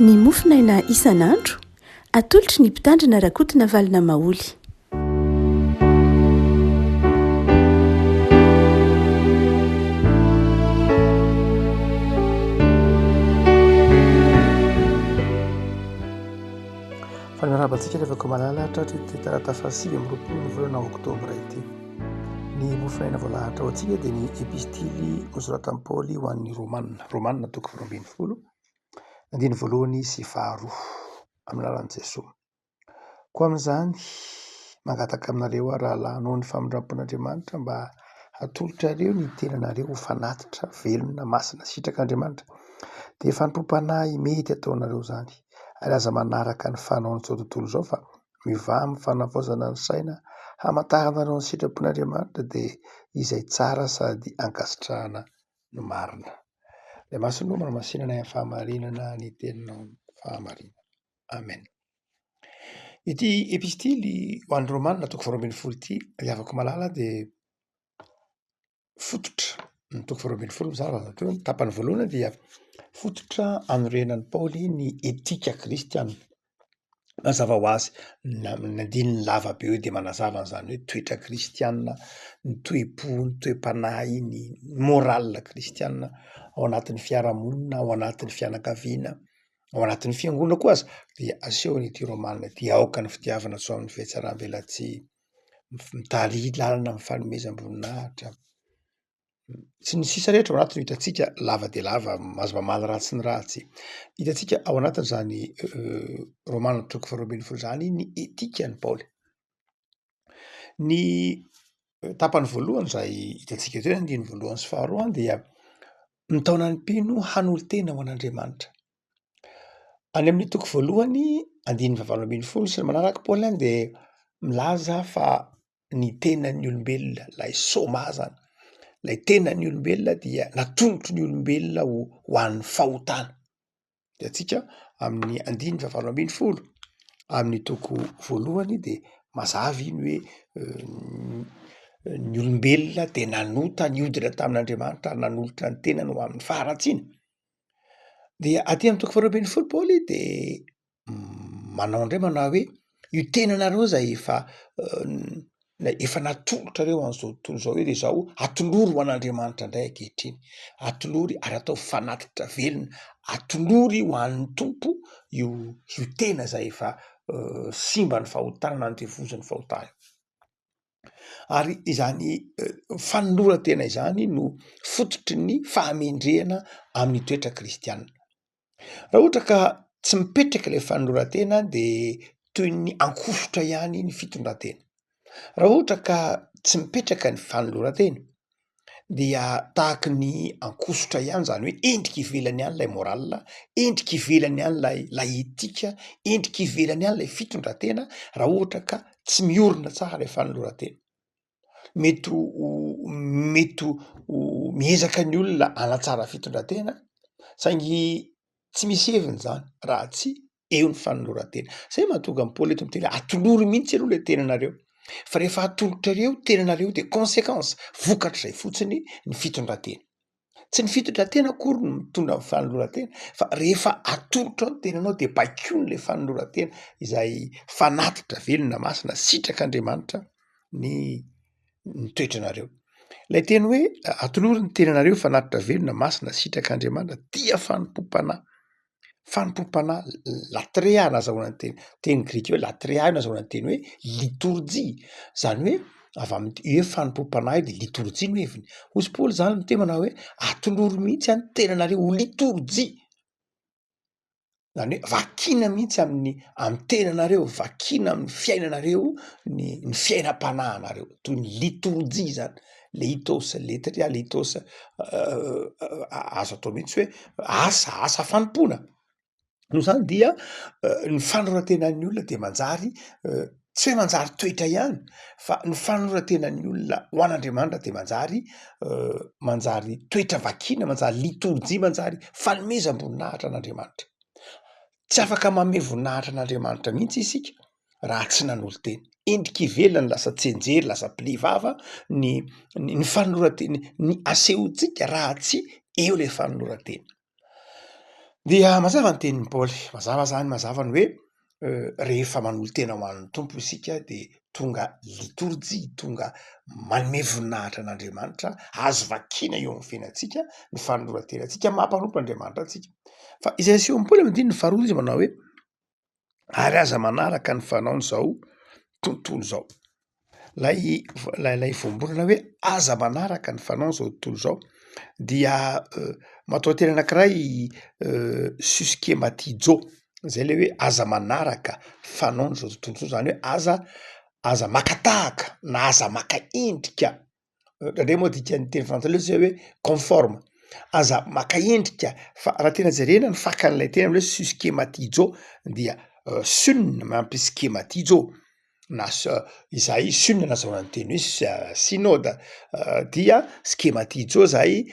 Ny mofonaina isan'andro, atolotry ny Mpitandrina Rakotonavalona Maholy. Fa miarahaba antsika rehefa koa malala tratry ity talata faha 29 ny volana oktobra ity. Ny mofonaina voalahatra ho antsika dia ny epistily nosoratan'i Paoly ho an'ny Romana, Romana toko 12, andininy voalohany sy faharoa, amin'ny alalan'i Jesoa. Koa amin'izany, mangataka aminareo aho rahalahy noho ny famindram-pon'Andriamanitra mba hatolotrareo ny tenanareo ho fanatitra velona, masina, sitrak'Andriamanitra. Dia fanompoam-panahy mety ataonareo izany, ary aza manaraka ny fanaon'izao tontolo izao fa mivaha amin'ny fanavaozana ny saina hamantaranareo ny sitrapon'Andriamanitra dia izay tsara sady ankasitrahana no marina. Ilay Masina ô, manamasina anay amin'ny fahamarinana ny teninao fahamarinana. Amen. Ity epistily ho an'ny Romana toko faharoa ambin'ny folo ity ry havako malala dia fototra, ny toko faharoa ambin'ny folo moa zany raha teo ny tapany voalohany dia fototra anorenan'i Paoly ny etika kristiana. Mazava ho azy na ny andininy lava be eo dia manazava an'izany hoe toetra kristiana, ny toe-po, ny toe-panahy, ny morale kristiana ao anatin'ny fiarahamonina, ao anatin'ny fianakaviana. Ao anatin'ny fiangonana koa aza dia asehon'ity Romana ity, aoka ny fitiavana tsy ho amin'ny fihatsaram-belatsihy, mitarihy lalana amin'ny fanomezam-boninahitra sy ny sisa rehetra ao anatiny hitantsika lava dia lava, mahazo mamaly ratsy ny ratsy. Hitantsika ao anatin'izany Romana toko faharoa ambin'ny folo izany ny etikan'i Paoly. Ny tapany voalohany izay hitantsika teo, andininy voalohany sy faharoa dia mitaona ny mpino hanolo-tena ho an'Andriamanitra. Any amin'ny toko voalohany andininy fahavalo ambin'ny folo sy ny manaraka Paoly any dia milaza fa ny tenan'ny olombelona, ilay soma zany, ilay tenan'ny olombelona dia natolotry ny olombelona ho ho an'ny fahotana. Dia antsika amin'ny andininy fahavalo ambin'ny folo amin'ny toko voalohany dia mazava iny hoe ny olombelona dia nanota niodina tamin'Andriamanitra ary nanolotra ny tenany ho amin'ny faharatsiana. Dia aty amin'ny toko faharoa ambin'ny folo Paoly de manao indray manao hoe io tenanareo zay efa efa natolotrareo an'izao tontolo izao io de zao atolory ho an'Andriamanitra indray ankehitriny, atolory ary ataovy fanatitra velona, atolory ho an'ny Tompo io io tena zay efa simba ny fahotana na andevozin'ny fahotana. Ary izany fanoloran-tena izany no fototry ny fahamendrehana amin'ny toetra kristiana. Raha ohatra ka tsy mipetraka ilay fanoloran-tena de toy ny ankosotra ihany ny fitondran-tena. Raha ohatra ka tsy mipetraka ny fanoloran-tena dia tahaky ny ankosotra ihany zany hoe endrika ivelany ihany lay morale, endrika ivelany ihany lay lay etika, endrika ivelany ihany lay fitondran-tena raha ohatra ka tsy miorina tsara lay fanoloran-tena. Mety ho mety ho miezaka ny olona hanatsara fitondran-tena saingy tsy misy heviny zany raha tsy eo ny fanoloran-tena. Zay mahatonga an'i Paoly eto miteny hoe atolory mihitsy aloha le tenanareo fa rehefa atolotrareo tenanareo de conséquence vokatr'izay fotsiny ny fitondran-tena. Tsy ny fitondran-tena akory no mitondra ny fanoloran-tena fa rehefa atolotrao ny tenanao de baikoiny le fanoloran-tena izay fanatitra velona masina sitrak'Andriamanitra ny ny toetranareo. Ilay teny hoe atolory ny tenanareo fanatitra velona masina sitrak'Andriamanitra dia fanompoam-panahy. Fanompoam-panahy, latrea nazahoana ny teny, teny grika hoe latrea io nazahoana ny teny hoe litorjia, zany hoe avy amin'ny hoe fanompoam-panahy io de litorjia no heviny, hozy Paoly zany miteny manao hoe atolory mihitsy any tenanareo ho litorjia, zany hoe vakina mihitsy amin'ny amin'ny tenanareo, vakina amin'ny fiainanareo ny ny fiainam-panahinareo, toy ny litorjia zany. Leitos, letria, leitos, azo atao mihitsy hoe asa, asa fanompoana. Noho izany dia ny fanoran-tenan'ny olona dia manjary tsy hoe manjary toetra ihany fa ny fanoran-tenan'ny olona ho an'Andriamanitra dia manjary manjary toetra vakiana, manjary litorjia, manjary fanomezam-boninahitra an'Andriamanitra. Tsy afaka manome voninahitra an'Andriamanitra mihitsy isika raha tsy nanolo-tena. Endrika ivelany lasa tsianjery, lasa pli vava ny ny fanoloran-tena, ny asehontsika raha tsy eo le fanoloran-tena. Dia mazava ny tenin'i Paoly, mazava zany, mazava ny hoe rehefa manolo-tena ho an'ny Tompo isika de tonga litorjia, tonga manome voninahitra an'Andriamanitra, azo vakiana eo amin'ny fiainantsika ny fanoloran-tenantsika maha mpanompo Andriamanitra antsika. Fa izay asehon'i Paoly amin'ny andininy faharoa izy manao hoe ary aza manaraka ny fanaon'izao tontolo izao. Lay lay voambolana hoe aza manaraka ny fanaon'izao tontolo izao dia matoanteny anankiray suskematijo zay le hoe aza manaraka fanaon'izao tontolo izao, zany hoe aza aza maka tahaka na aza maka endrika Indraindray moa dikan'ny teny frantsay le zay hoe conforme, aza maka endrika fa raha tena jerena ny fakan'ilay teny am'le hoe suskematijo dia sun miampy skematijo na s- izay sun nahazahoana ny teny hoe s- synode dia skematijo zay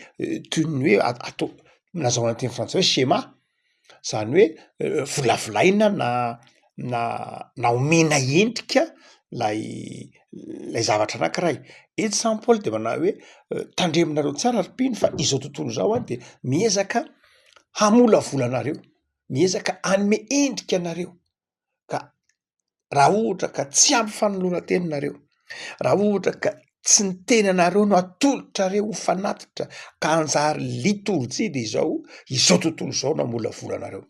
toy ny hoe a- atao nahazahoana ny teny frantsay hoe schéma. Zany hoe volavolaina na na na omena endrika lay lay zavatra anankiray. Eto zany Paoly de manao hoe tandremonareo tsara ry mpino fa izao tontolo izao a de miezaka hamolavola anareo, miezaka hanome endrika anareo ka Raha ohatra ka tsy ampy fanoloran-tena nareo, raha ohatra ka tsy ny tenanareo no atolotrareo ho fanatitra ka hanjary litorjia de izao, izao tontolo izao no hamolavola anareo,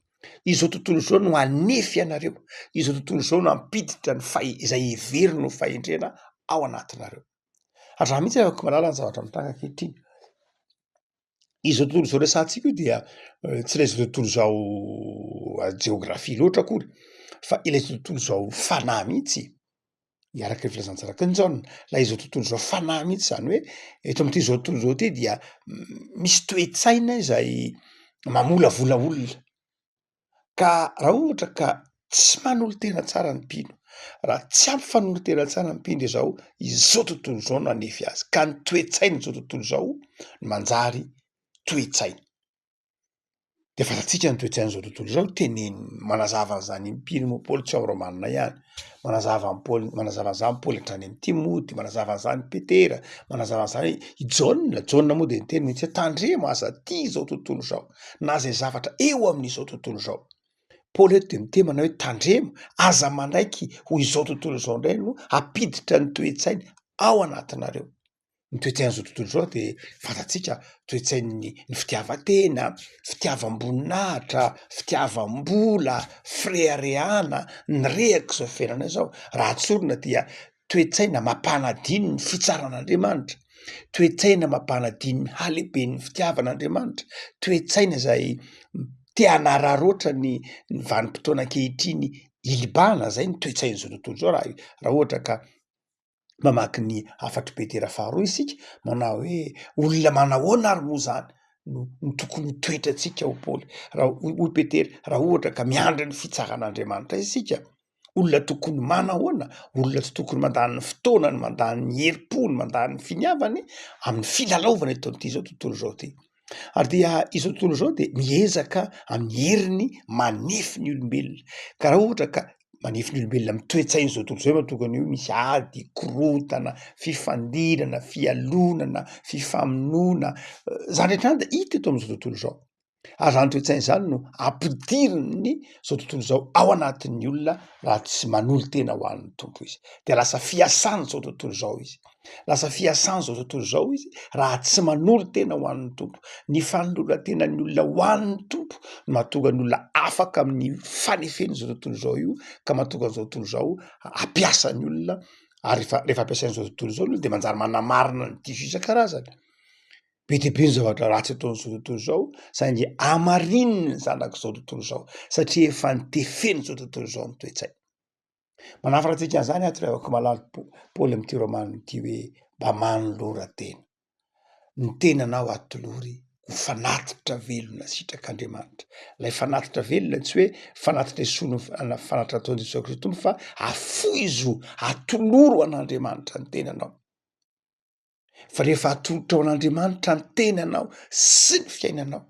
izao tontolo izao no hanefy anareo, izao tontolo izao no hampiditra ny fahe- izay heveriny ho fahendrena ao anatinareo. Ary raha mihitsy aho mahalala ny zavatra mitranga ankehitriny. Izao tontolo izao resahantsika io dia tsy ilay izao tontolo izao ara-jeografia loatra akory fa ilay izao tontolo izao fanahy mihitsy, araka ny filazantsaraky ny Jaona, ilay izao tontolo izao fanahy mihitsy izany hoe eto amin'ity izao tontolo izao ity dia misy toe-tsaina izay mamolavola olona. Ka raha ohatra ka tsy manolo-tena tsara ny mpino, raha tsy ampy fanolon-tena tsara ny mpino de zao, izao tontolo izao no hanefy azy, ka ny toe-tsain'izao tontolo izao no manjary toe-tsainy. De fantatsika ny toe-tsain'izao tontolo izao, teneniny manazava an'izany impiry moa Paoly, tsy ao Romana ihany, manazava an'i Paoly, manazava an'izany Paoly hatrany amin'i Timoty, manazava an'izany Petera, manazava an'izany i Jaona, Jaona moa de niteny mihitsy hoe tandremo aza tia izao tontolo izao na zay zavatra eo amin'izao tontolo izao. Paoly eto de miteny manao hoe tandremo, aza manaiky ho izao tontolo izao indray no hampiditra ny toe-tsainy ao anatinareo. Ny toe-tsain'izao tontolo izao de fantatsika toe-tsain'ny ny fitiavan-tena, fitiavam-boninahitra, fitiavam-bola, fireharehana, ny rehaka izao fiainana izao. Raha tsorina dia toe-tsaina mampanadino ny fitsaran'Andriamanitra, toe-tsaina mampanadino ny halehiben'ny fitiavan'Andriamanitra, toe-tsaina izay te hanararaotra ny ny vanim-potoana ankehitriny ilibana, zay ny toe-tsain'izao tontolo izao raha raha ohatra ka mamaky ny hafatr'i Petera faharoa isika, manao hoe olona manahoana ary moa zany no no tokony ho toetrantsika hoy Paoly, raha hoy Petera, raha ohatra ka miandry ny fitsaran'Andriamanitra isika, olona tokony manahoana, olona tsy tokony mandany ny fotoanany, mandany ny herim-pony, mandany ny finiavany amin'ny filalaovana eto amin'ity zao tontolo izao ity. Ary dia izao tontolo izao dia miezaka amin'ny heriny manefy ny olombelona, ka raha ohatra ka manefy ny olombelona amin'ny toe-tsain'izao tontolo izao mahatonga an'io misy ady, korontana, fifandirana, fialonana, fifamonoana, zany rehetra zany dia hita eto amin'izao tontolo izao. Ary zany toe-tsaina izany no ampidiriny zao tontolo izao ao anatin'ny olona raha tsy manolo-tena ho an'ny Tompo izy. De lasa fiasan'izao tontolo izao izy. Lasa fiasan'izao tontolo izao izy raha tsy manolo-tena ho an'ny Tompo. Ny fanoloran-tenan'ny olona ho an'ny Tompo no mahatonga ny olona afaka amin'ny fanefen'izao tontolo izao io ka mahatonga an'izao tontolo izao hampiasa ny olona ary rehefa rehefa ampiasain'izao tontolo izao ny olona de manjary manamarina ny diso isan-karazany. Be dia be ny zavatra ratsy ataon'izao tontolo izao saingy hamarininy ny zanak'izao tontolo izao satria efa nitefen'izao tontolo izao ny toe-tsaina. Manafatra antsika an'izany ato ry havako malala Paoly amin'ity Romana ity hoe mba manolora tena. Ny tenanao atolory ho fanatitra velona sitrak'Andriamanitra. Ilay fanatitra velona tsy hoe fanatitra hisolo ny fanatitra ataon'i Jesoa Kristy Tompo fa afoizo, atoloro an'Andriamanitra ny tenanao. Fa rehefa atolotrao an'Andriamanitra ny tenanao sy ny fiainanao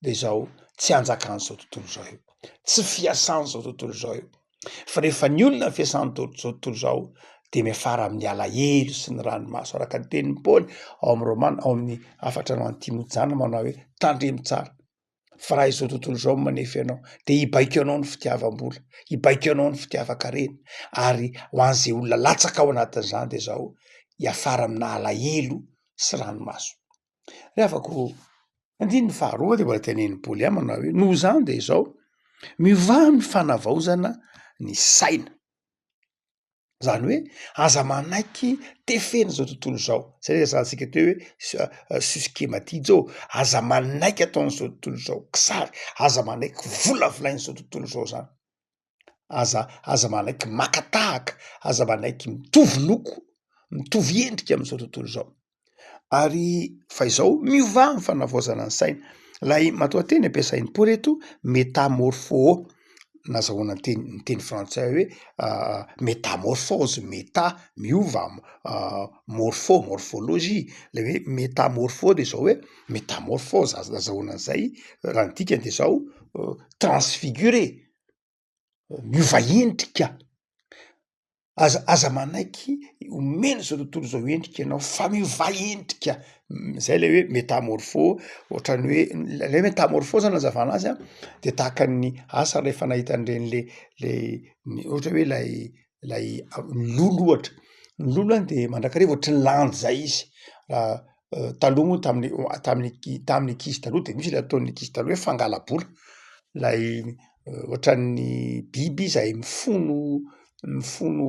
de izao tsy anjakan'izao tontolo izao io, tsy fiasan'izao tontolo izao io. Fa rehefa ny olona ny fiasan'izao tontolo izao de miafara amin'ny alahelo sy ny ranomaso araka ny tenin'i Paoly ao amin'ny Romana, ao amin'ny hafatra ho an'i Timoty zany manao hoe tandremo tsara. Fa raha izao tontolo izao no manefy anao de hibaiko anao ny fitiavam-bola, hibaiko anao ny fitiavan-karena ary ho an'izay olona latsaka ao anatin'izany de zao hiafara amina alahelo sy ranomaso. Ry havako, andininy faharoa de mbola tenenin'i Paoly ihany manao hoe noho izany de izao, miovà ny fanavaozana ny saina. Zany hoe aza manaiky tefena izao tontolo izao, zay le resahantsika teo hoe suskematijo, aza manaiky ataon'izao tontolo izao kisary, aza manaiky volavolain'izao tontolo izao zany, aza aza manaiky maka tahaka, aza manaiky mitovy loko, mitovy endrika amin'izao tontolo izao. Ary fa izao miovà ny fanavaozana ny saina. Ilay matoanteny ampiasain'i Paoly eto metamorphoo, nazahoana ny teny ny teny frantsay hoe métamorphose, meta miova, morpho morphologie, le hoe metamorpho de zao hoe métamorphose azo nazahoana an'izay, raha ny dikany de zao transfiguré, miova endrika. Aza aza manaiky omena izao tontolo izao endrika ianao fa miovà endrika, zay le hoe metamorpho ohatran'ny hoe le hoe metamorpho zany hazavana azy a de tahaka ny asa rehefa nahita an'ireny le le ny ohatra hoe lay lay lolo ohatra, ny lolo any de mandrakariva ohatry ny landy zay izy taloha moa tamin'ny tamin'ny tamin'ny ankizy taloha de misy le ataon'ny ankizy taloha hoe fangala-bola, lay ohatran'ny biby izay mifono mifono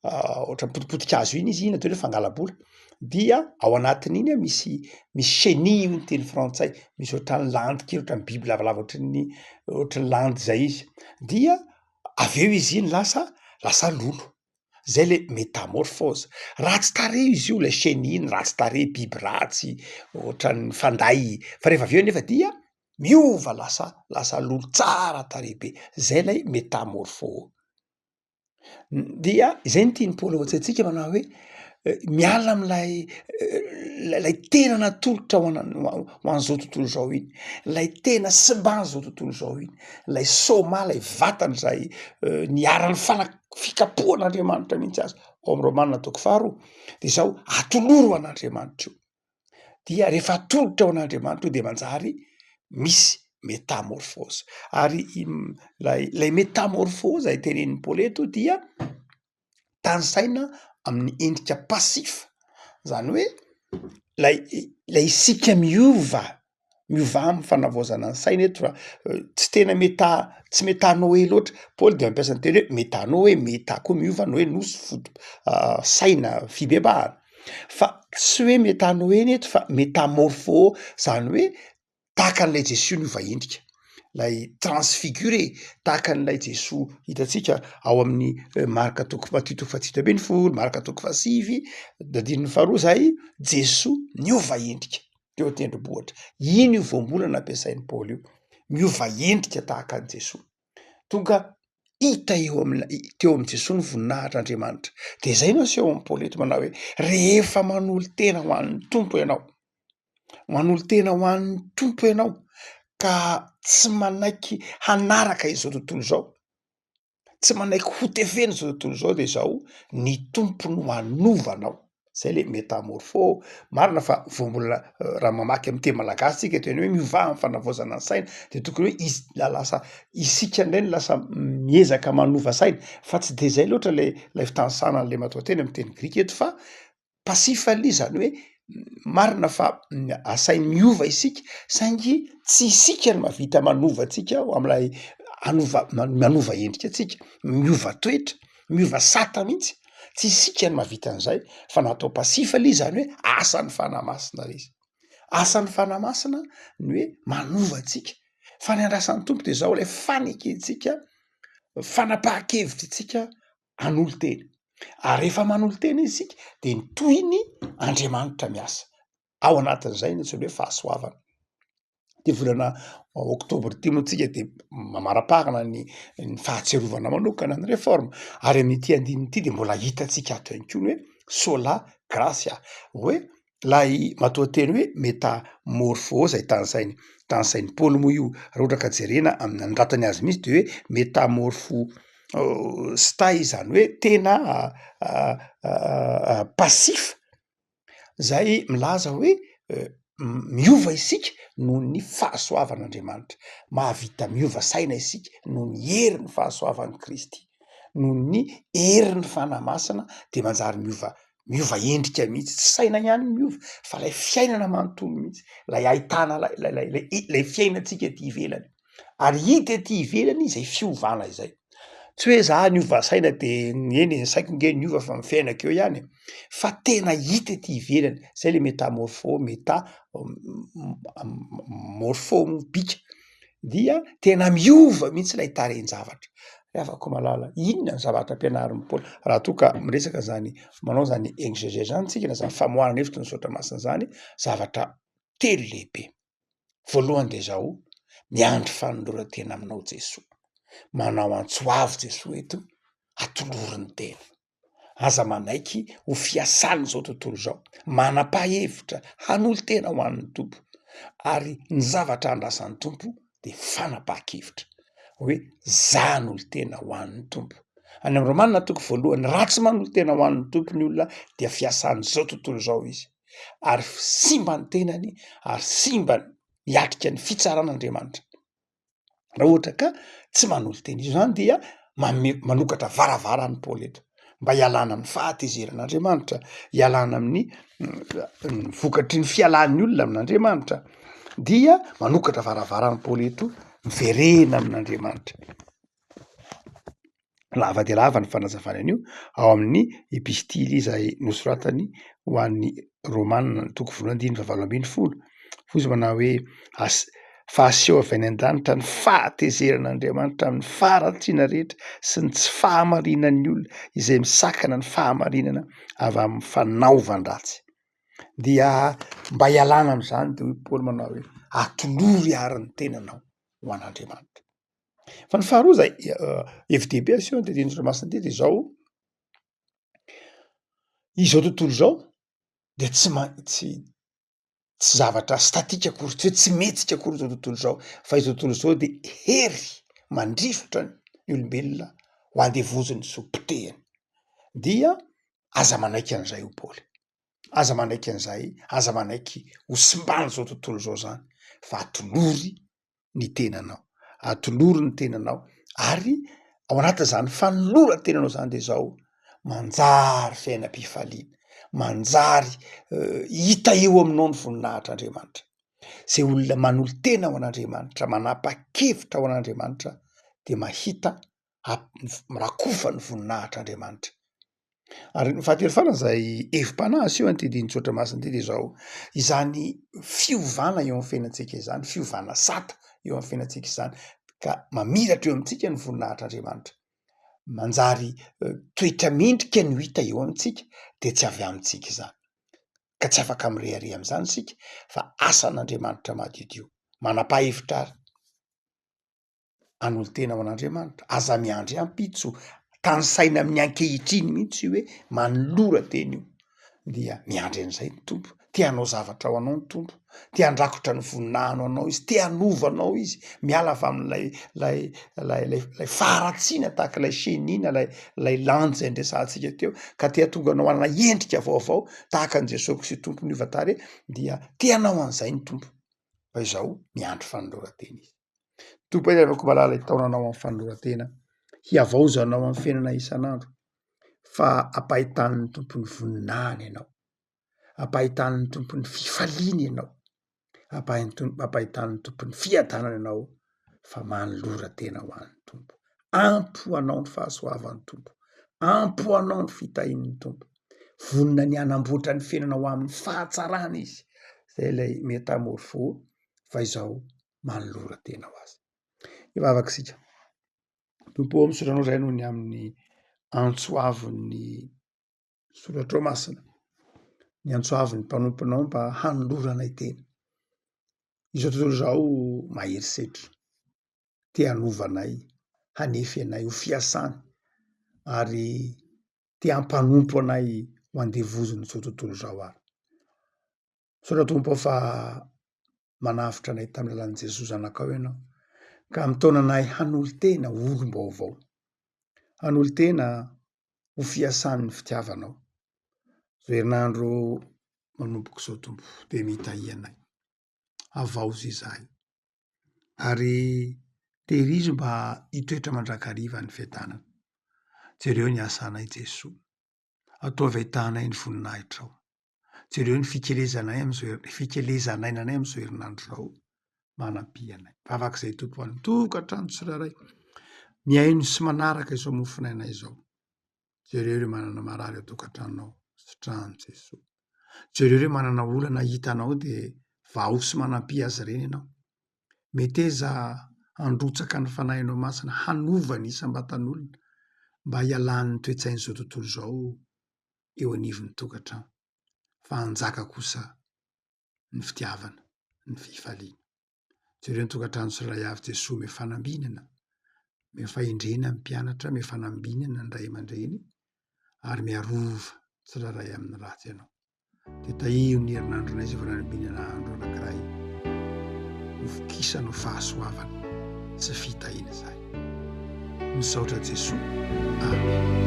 ohatran'ny potipotin-kazo iny izy iny atao hoe fangala-bola, dia ao anatin'iny a misy misy chenille hoy ny teny frantsay, misy ohatran'ny landy kely ohatran'ny biby lavalava ohatran'ny ohatran'ny landy zay izy, dia avy eo izy iny lasa lasa lolo. Zay le métamorphose, ratsy tarehy izy io lay chenille iny, ratsy tarehy, biby ratsy, ohatran'ny fanday, fa rehefa avy eo nefa dia miova lasa lasa lolo tsara tarehy be, zay lay métamorpho. Dia zay no tian'i Paoly ao an-tsaintsika manao hoe miala am'lay lay tena natolotra ho ana- ho an'zao tontolo zao iny, lay tena simban'zao tontolo zao iny, lay sôma, lay vatana zay niharan'ny fana- fikapohan'Andriamanitra mihitsy aza, ao amin'ny Romana toko faharoa, de zao atoloro ho an'Andriamanitra io, dia rehefa atolotra ho an'Andriamanitra io de manjary misy metamorphose, ary lay lay metamorphose tenenin'i Paoly eto dia tanisaina amin'ny endrika passif, zany hoe lay lay isika miova miova amin'ny fanavaozana ny saina eto fa tsy tena meta tsy metanoe loatra, Paoly de mampiasa ny teny hoe metanoe, meta koa miova, noe nosy foto- saina fibebahana, fa tsy hoe metanoe ny eto fa metamorpho zany hoe tahaka an'ilay Jesoa niova endrika, lay transfiguré, tahaka an'ilay Jesoa hitantsika ao amin'ny Marka toko Matio toko fahatelo 17, Marka toko fahasivy, andininy faharoa zay, Jesoa niova endrika. teo an-tendrombohitra. Iny io voambolana ampiasain'i Paoly io, miova endrika tahaka an'i Jesoa. Tonga hita eo am'la- teo amin'i Jesoa ny voninahitr'Andriamanitra. De zay no asehon'i Paoly eto manao hoe rehefa manolo-tena ho an'ny Tompo ianao, manolo-tena ho an'ny Tompo ianao ka tsy manaiky hanaraka izao tontolo izao, tsy manaiky ho tefena izao tontolo izao de izao ny Tompo no hanova anao, zay le metamorpho, marina fa vao mbola raha mamaky amy teny malagasy tsika teny hoe miovà amy fanavaozana ny saina de tokony hoe is- la lasa isika indray no lasa miezaka manova saina fa tsy de zay loatra le lay fitanisana an'le matoanteny amy teny grika eto fa Passif aloha izany hoe marina fa asainy miova isika saingy tsy isika no mahavita manova antsika ho am'ilay hanova manova endrika antsika, miova toetra, miova sata mihitsy, tsy isika no mahavita an'izay fa natao passif aloha izany hoe asan'ny fanahy masina ilay izy, asan'ny fanahy masina ny hoe manova antsika fa ny andrasan'ny Tompo de zao ilay fanekentsika, fanapahan-kevitra antsika hanolo-tena, ary rehefa manolo-tena isika de ny tohiny Andriamanitra miasa, ao anatin'izay ny antsoina hoe fahasoavana. Ty volana oktobra ty moa tsika de mamaraparana ny ny fahatsiarovana manokana ny réforme, ary amin'ity andininy ity de mbola hitantsika ato ihany koa ny hoe sola gratia, hoe Ilay matoanteny hoe metamorphose tanisainy tanisain'i Paoly moa io, raha ohatra ka jerena amin'ny nanoratany azy mihitsy de hoe metamorpho stai zany hoe tena passif zay milaza hoe. Miova isika noho ny fahasoavan'Andriamanitra. Mahavita miova saina isika noho ny herin'ny fahasoavan'i Kristy, noho ny herin'ny Fanahy Masina dia manjary miova, miova endrika mihitsy, tsy saina ihany no miova fa ilay fiainana manontolo mihitsy, ilay ahitana ilay ilay ilay ilay fiainantsika ety ivelany. Ary hita ety ivelany izay fiovana izay. Tsy hoe za niova saina de eny e, ny saiko nge niova fa ny fiainako eo ihany e, fa tena hita ety ivelany, zay le metamorpho, meta morpho moa bika, dia tena miova mihitsy ilay tarehin-javatra. Ry havako malala, inona ny zavatra ampianarin'i Paoly raha toa ka miresaka zany manao zany exégèse zany tsika na zany famoahana hevitry ny soratra masina zany, zavatra telo lehibe. Voalohany dia izao, miandry fanoloran-tena aminao Jesoa. Manao antso avo Jesoa eto, atolory ny tena. Aza manaiky ho fiasan'izao tontolo izao. Manam-pahevitra hanolo-tena ho an'ny Tompo. Ary ny zavatra andrasan'ny Tompo dia fanapahan-kevitra hoe za hanolo-tena ho an'ny Tompo. Any amin'ny Romana toko voalohany, raha tsy manolo-tena ho an'ny Tompo ny olona dia fiasan'izao tontolo izao izy. Ary simba ny tenany ary simba hiatrika ny fitsaran'Andriamanitra. Raha ohatra ka tsy manolo-tena izy zany dia manome manokatra varavarana i Paoly eto mba hialana amin'ny fahatezeran'Andriamanitra, hialana amin'ny ny vokatry ny fialan'ny olona amin'Andriamanitra dia manokatra varavarana Paoly eto miverena amin'Andriamanitra. Lava dia lava ny fanazavana an'io ao amin'ny epistily izay nosoratany ho an'ny Romana ny toko voalohany andininy fahavalo ambin'ny folo. Hoy izy manao hoe as- fa aseho avy any an-danitra ny fahatezeran'Andriamanitra amin'ny faharatsiana rehetra sy ny tsy fahamarinan'ny olona izay misakana ny fahamarinana avy amin'ny fanaovan-dratsy. Dia mba hialana amin'izany de hoy Paoly manao hoe atolory ary ny tenanao ho an'Andriamanitra. Fa ny faharoa zay hevi-dehibe asehon'ity andinin-tsoratra masina ity de zao, izao tontolo izao de tsy ma- tsy tsy zavatra statika akory, tsy hoe tsy mihetsika akory zao tontolo izao fa izao tontolo izao de hery mandrifotra ny olombelona ho andevoziny sy ho potehiny, dia aza manaiky an'izay hoy Paoly, aza manaiky an'izay, aza manaiky ho simban'izao tontolo izao zany fa atolory ny tenanao, atolory ny tenanao ary ao anatin'izany fanoloran-tenanao zany de zao manjary fiainam-pifaliana, manjary hita eo aminao ny voninahitr'Andriamanitra, zay olona manolo-tena ho an'Andriamanitra, manapa-kevitra ho an'Andriamanitra de mahita rakofa ny voninahitr'Andriamanitra. Ary ny fahatelo farany izay hevi-panahy aseho an'ity andinin-tsoratra masina ity dia izao, izany fiovana eo amin'ny fiainantsika izany, fiovana sata eo amin'ny fiainantsika izany ka mamiratra eo amintsika ny voninahitr'Andriamanitra, manjary toetra mendrika no hita eo amintsika dia tsy avy amintsika izany, ka tsy afaka mirehareha amin'izany isika fa asan'Andriamanitra madiodio, manam-pahefitra ary. Hanolo-tena ho an'Andriamanitra, aza miandry ampitso, tanisaina amin'ny ankehitriny mihitsy io hoe manolora tena io, dia miandry an'izay ny Tompo, te hanao zavatra ho anao ny Tompo, te handrakotra ny voninahiny ho anao izy, te hanova anao izy, miala avy amin'ilay lay lay lay lay faharatsiana tahaka ilay chenille na lay lay landy izay niresahantsika teo, ka te hahatonga anao hanana endrika vaovao tahaka an'i Jesoa Kristy Tompo niova tarehy, dia te hanao an'izay ny Tompo, fa izao miandry fanoloran-tena izy. Tompo ô ry malala hitaona anao amin'ny fanoloran-tena, hihavaozanao amin'ny fiainana isan'andro fa ampahitan'ny Tompo ny voninahiny ianao, ampahitan'ny Tompo ny fifaliany ianao, ampahitan'ny Tompo ny fiadanana ianao fa manolora tena ho an'ny Tompo. Ampy ho anao ny fahasoavan'ny Tompo, ampy ho anao ny fitahian'ny Tompo. Vonona ny hanamboatra ny fiainana ho amin'ny fahatsarana izy, zay ilay metamorpho fa izao manolora tena ho azy. Hivavaka isika. Tompo ô, misaotra anao izahay noho ny amin'ny antso avon'ny soratrao masina, ny antso avon'ny mpanomponao mba hanoloranay tena. Izao tontolo izao mahery setra, te hanova anay, hanefy anay ho fiasany ary te hampanompo anay ho andevozin'izao tontolo izao ary. Misaotra Tompo ô fa manavotra anay tamin'ny alalan'i Jesoa Zanakao Ianao ka mitaona anay hanolo-tena ho olom-baovao, hanolo-tena ho fiasan'ny fitiavanao. Izao herinandro manomboka izao Tompo dia mitahia anay. Havaozy izahay. Ary tehirizo mba hitoetra mandrakariva ny fiadanana. Jereo ny asanay Jesoa. Ataovy ahitanay ny voninahitrao. Jereo ny fikelezanay amin'izao fikelezan'ainanay amin'izao herinandro izao. Manampia anay. Vavaka izay Tompo ho an'ny tokantrano tsirairay. Mihaino sy manaraka izao mofonaina izao. Jereo ireo manana marary ao an-tokantranonao. Sitrano Jesoa. Jereo ireo manana olana hitanao dia vahao sy manampia azy ireny ianao. Meteza handrotsaka ny Fanahinao Masina hanova ny isam-batan'olona mba hialan'ny toe-tsain'izao tontolo izao eo anivon'ny tokantrano fa hanjaka kosa ny fitiavana, ny fifaliana. Jereo ny tokantrano tsirairay avy Jesoa omeo fanambinana, omeo fahendrena ny mpianatra, omeo fanambinana ny ray aman-dreny ary miarova tsirairay amin'ny ratsy ianao. Dia tahio ny herinandronay izay vao nanambinana andro anankiray ho vokisana ho fahasoavana sy fitahiana izahay. Misaotra Jesoa. Amen.